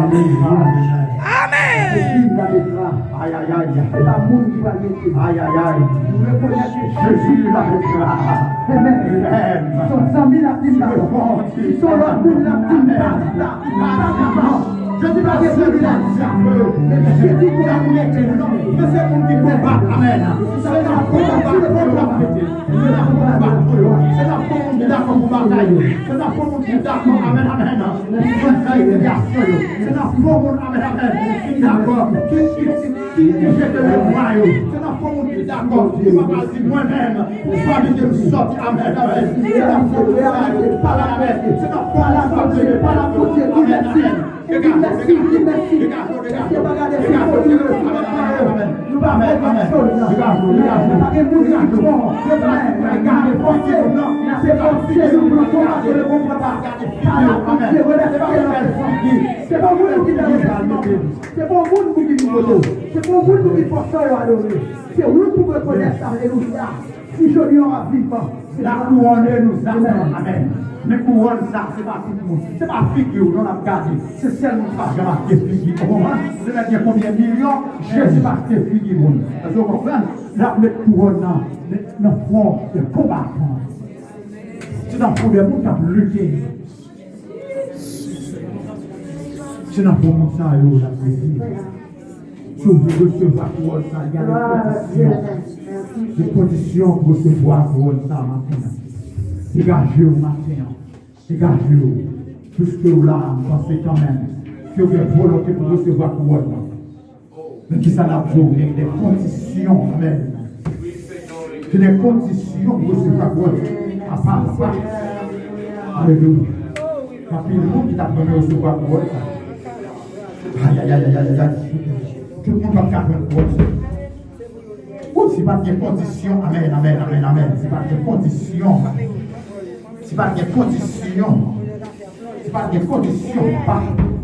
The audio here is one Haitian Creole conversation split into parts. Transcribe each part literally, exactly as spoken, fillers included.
Amèn. Jezi la mèt la. Ay, ay, ay. Se pa moun ki va mete. Ay, ay, ay. Nou rekonèt ke Jezi la mèt la. Amen. Amen. Si se yon zanmi l ap di m pa kapab. Si se yon lòt moun l ap di m pa kapab. Jezi pa gen privilèj. Men Jezi konn mete non. Men se moun ki konbat. Amèn. Se nan konbat pou yo ap mete. Se nan konbat pou yo. Se nan konbat pou yo. Se nan konbat pou yo. Amèn, amèn. Pou fè revelasyon yo. Se nan fo moun, amèn, amèn, ki dakò, ki, ki, ki, ki, ki jete memwa yo. Se nan fo moun ki dakò, ki pa pral di mwen menm, pou fè m sòti, amèn, amèn. Se nan fo moun sa yo, amèn, amèn. Se nan fo moun sa yo, amèn, amèn. Degaje, degaje, degaje, degaje, degaje, amèn, amèn, amèn. Amèn, amèn. Degaje, degaje, degaje. Gade figi moun nan. Se pa figi moun nan. Gade figi yo. Amèn. Se pa figi. Se pa moun ki ta reprezante. Se pa moun pou ki vin kote w. Se pa moun pou ki fòse w adore. Se ou pou rekonèt sa. Alelouya. Si jodi an w ap vivan, se la kouwone nou sa. Amèn. Men kouwòn sa, se pa tout moun. Se pa figi w non n ap gade. Se sèl moun ki pa janm achte figi. Ou konprann? Se mèt gen konbyen milyon, Jezi pa achte figi moun. Èske w konprann? L ap met kouwòn nan, nan fwon de konbatan. Se nan fwon de moun k ap lite. Se nan fwon moun sa yo l ap rete. Si w vle resevwa kouwòn sa, gen de kondisyon. Gen kondisyon pou resevwa kouwòn sa maten an. Degaje w maten an. Degaje w. Piske w la, m panse kanmenm ke w gen volonte pou resevwa kouwòn nan. Men kisa n ap di w, gen de kondisyon, amèn. Gen de kondisyon pou resevwa kouwòn. Papa, papa. Alelouya. Gen anpil moun ki t ap renmen resevwa kouwòn sa. Ayayayayayay. Tout moun p ap ka jwenn kouwòn sa. Ou, si pa t gen kondisyon, amèn, amèn, amèn, amèn. Si pa t gen kondisyon, si pa t gen kondisyon, si pa t gen kondisyon, pa,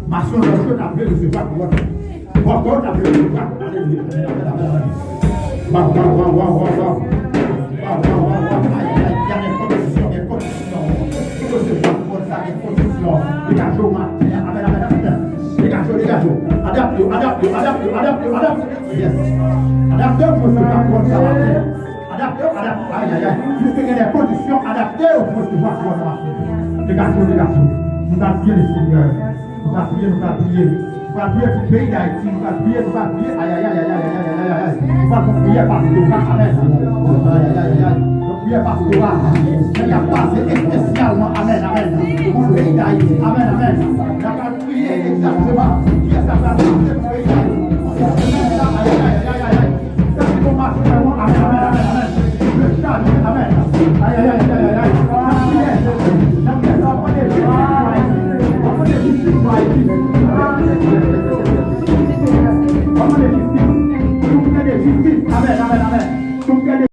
mason lòt yo t ap vle resevwa kouwòn. Bòkò yo t ap vle resevwa. Alelouya. Amèn, amèn, amèn, amèn. Waw, waw, waw, waw, waw, waw. Waw, waw, waw, waw. Ay, ay, ay, gen kondisyon, gen kondisyon. Pou resevwa kouwòn sa, gen kondisyon. Degaje w maten an. Amèn, amèn, amèn. Degaje w, degaje w. Adapte w, adapte w, adapte w, adapte w, adapte w. Yes. Adapte w pou resevwa kouwòn sa maten. Adapte w, adapte w. Ay, ay, ay. Piske gen de kondisyon, adapte w pou resevwa kouwòn sa maten. Degaje w, degaje w. Nou ka priye Lesenyè. Nou ka priye, nou ka priye. Nou ka priye pou peyi Dayiti. Nou ka priye, nou ka priye. Ay, ay, ay. Nou ka fè priyè pastoral. Amèn. Ay, ay, ay, ay. Priyè pastoral. Nèg y ap pase espesyalman. Amèn, amèn. Pou peyi Dayiti. Amèn, amèn. N ap priye egzakteman.